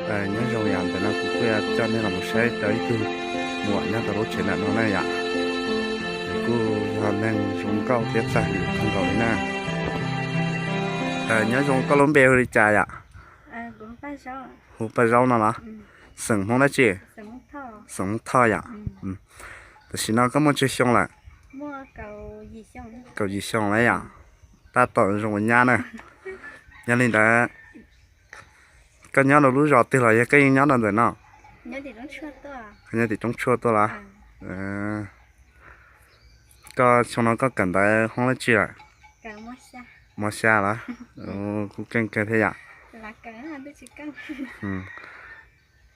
Nyob zoo yom, ntawm no kuv kuj yuav coj nej los mus saib rau ib tug muam nyob rau lub tsev ntawm no na yom. Nws kuj yog neeg zoo nkauj thiab txawj hais lus kawg nkaus li na. Nyob zoo, koj lub npe hu li cas yom? Hu Paj Zaub no los? Xeem Hmoob dab tsi? Xeem Hmoob Thoj yom. Tam sim no koj muaj tsawg xyoo lawm? Kaum yim xyoo lawm yom. Tab tom zoo ua nyab na. Yog li ntawd, koj nyob rau lub zos twg los yog koj yeej nyob rau ntawm no? Koj nyob tim Roob Tshuaj tuaj los? Koj xyoo no koj kawm ntawv hoob dab tsi lawm? Mos xya los? Kuj keej kawg thiab yom.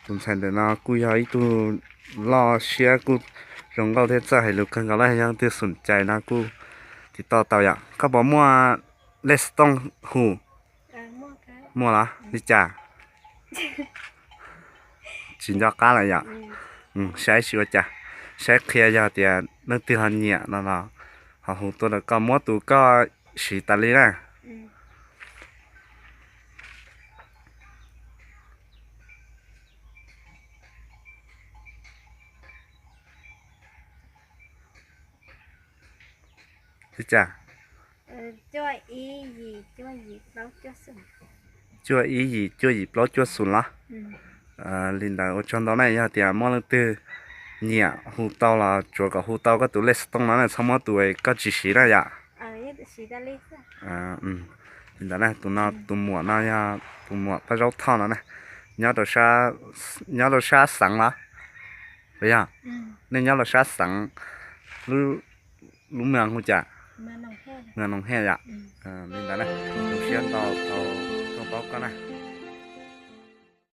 Tus ntxhais ntawm no kuj yog ib tug loj siab, kuj zoo nkauj thiab txawj hais lus kawg nkaus li. Yog leej twg xum cais no kuj tiv tauj tau yom. Koj puas muaj lej xov tooj hu? Muaj los? Li cas? Tsis nco qab lawm yom. Saib tsis ua cas, saib qhia yog tias leej twg ho nyiam no los ho hu tuaj rau koj, muab tus koj siv tas li na. Li cas? Cuaj ib yim cuaj yim plaub cuaj xoom. Li ntawd ua tsaug ntau na, yog tias muaj leej twg nyiam hu tau los tsuav kom hu tau koj tus lej xov tooj no na, txhob muab tus koj tsis siv na yom. Li ntawd na, tus no, tus muam no yog tus muam Paj Zaub Thoj no na, nyob rau sab xeev los? Puas yog? Nej nyob rau sab xeev, lub, lub moos hu cas? Moos Noos Hej yom. Li ntawd na, zoo siab ntau tau tuaj paub koj na.